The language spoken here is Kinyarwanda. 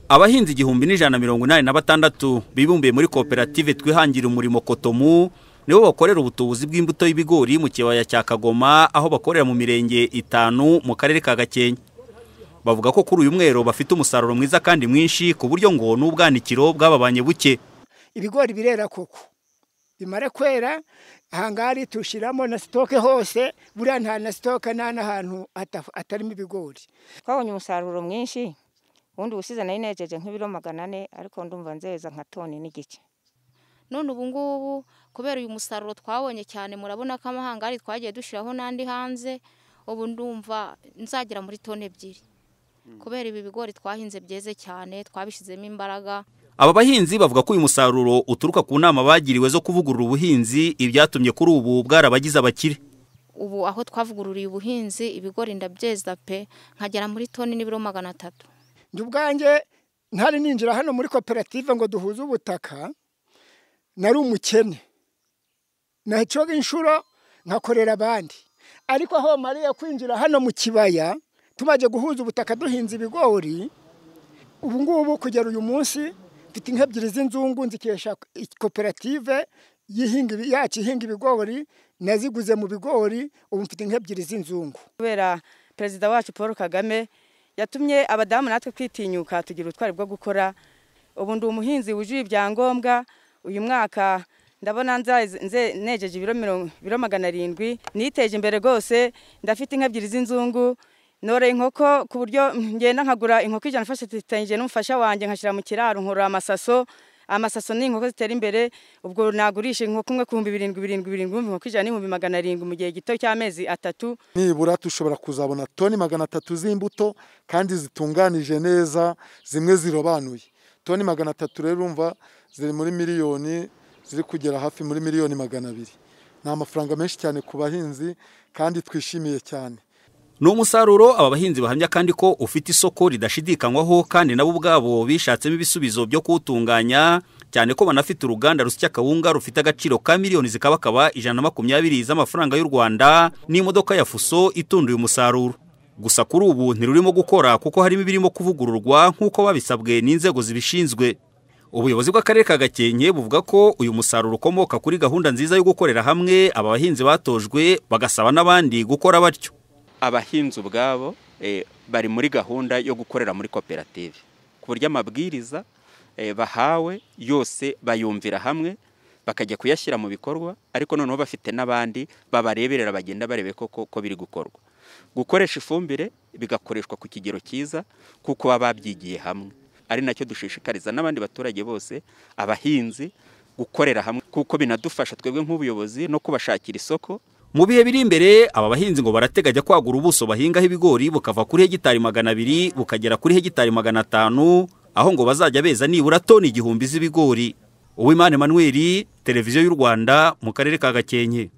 Abahinzi 1186 bibumbiye muri koperative Twihangira Umurimo Kotomu nibo bakorera ubutubuzi bw'imbuto y'ibigori mu kibaya cya Kagoma, aho bakorera mu mirenge 5 mu karere ka Gakenke. Bavuga ko kuri uyu mwero bafite umusaruro mwiza kandi mwinshi, ku buryo ngo n'ubwanikiro bwababanye buke. Ibigori birera koko, bimara kwera ahangari tushiramo na stoke hose, buriya nta na stoke nta n'ahantu atarimo ibigori. Twabonye umusaruro mwinshi, ubundi ubusize nari nejeje nk'ibiro 400, ariko ndumva nzeza nka toni n'igice. None ubu ngubu kubera uyu musaruro twabonye cyane, murabona ko amahangari twagiye dushiraho n'andi hanze, ubu ndumva nzagera muri toni 2. Kubera ibi bigori twahinze byeze cyane, twabishizemo imbaraga. Aba bahinzi bavuga ko uyu musaruro uturuka ku nama bagiriwe zo kuvugurura ubuhinzi, ibyatumye kuri ubu bwarabagize abakire. Ubu aho twavugururiye ubuhinzi, ibigori ndabyeza pe, nkagera muri toni n'ibiro 300. Njye ubwanjye ntari ninjira hano muri koperative ngo duhuze ubutaka, nari umukene, nacoga inshuro nkakorera abandi, ariko aho mariye kwinjira hano mu kibaya tumaze guhuza ubutaka duhinze ibigori, ubu ngubu kugera uyu munsi mfite inka 2 z'inzungu nzikesha koperative yacu ihinga ibigori, naziguze mu bigori, ubu mfite inka 2 z'inzungu. Kubera Perezida wacu Paul Kagame yatumye abadamu natwe kwitinyuka tugira ubutwari bwo gukora, ubu ndi umuhinzi wuzuye ibyangombwa. Uyu mwaka ndabona nejeje ibiro 700, niteje imbere rwose, ndafite inka 2 z'inzungu, noreye inkoko ku buryo ngenda nkagura inkoko 100 mfatanyije n'umufasha wanjye nkashyira mu kiraro, nkorora amasaso. Amasaso ni inkoko zitera imbere, ubwo nagurisha inkoko imwe ku 7,7 7, inkoko 100 n'ibihumbi 700 mu gihe gito cy'amezi 3. Nibura tushobora kuzabona toni 300 z'imbuto kandi zitunganije neza, zimwe zirobanuye. Toni 300 rero urumva ziri muri miliyoni, ziri kugera hafi muri miliyoni 200. Ni amafaranga menshi cyane ku bahinzi kandi twishimiye cyane. Ni umusaruro aba bahinzi bahamya kandi ko ufite isoko ridashidikanywaho, kandi nabo ubwabo bishatsemo ibisubizo byo kuwutunganya, cyane ko banafite uruganda rusya kawunga rufite agaciro ka miliyoni zikabakaba 120 z'amafaranga y'u Rwanda n'imodoka ya fuso itunduye umusaruro. Gusa kuri ubu ntirurimo gukora kuko harimo ibirimo kuvugururwa nk'uko babisabwe n'inzego zibishinzwe. Ubuyobozi bw'akarere ka Gakenke buvuga ko uyu musaruro ukomoka kuri gahunda nziza yo gukorera hamwe, aba bahinzi batojwe bagasaba n'abandi gukora batyo. Abahinzi ubwabo bari muri gahunda yo gukorera muri koperative, ku buryo amabwiriza bahawe yose bayumvira hamwe bakajya kuyashyira mu bikorwa, ariko noneho bafite n'abandi babareberera bagenda barebe koko ko biri gukorwa. Gukoresha ifumbire bigakoreshwa ku kigero cyiza kuko baba babyigiye hamwe, ari nacyo dushishikariza n'abandi baturage bose abahinzi gukorera hamwe, kuko binadufasha twebwe nk'ubuyobozi no kubashakira isoko. Mu bihe biri imbere aba bahinzi ngo barateganya kwagura ubuso bahingaho ibigori bukava kuri hegitari 200 bukagera kuri hegitari 500, aho ngo bazajya beza nibura toni 1000 z'ibigori. Uwimana Emmanuel, Televiziyo y'u Rwanda mu karere ka Gakenke.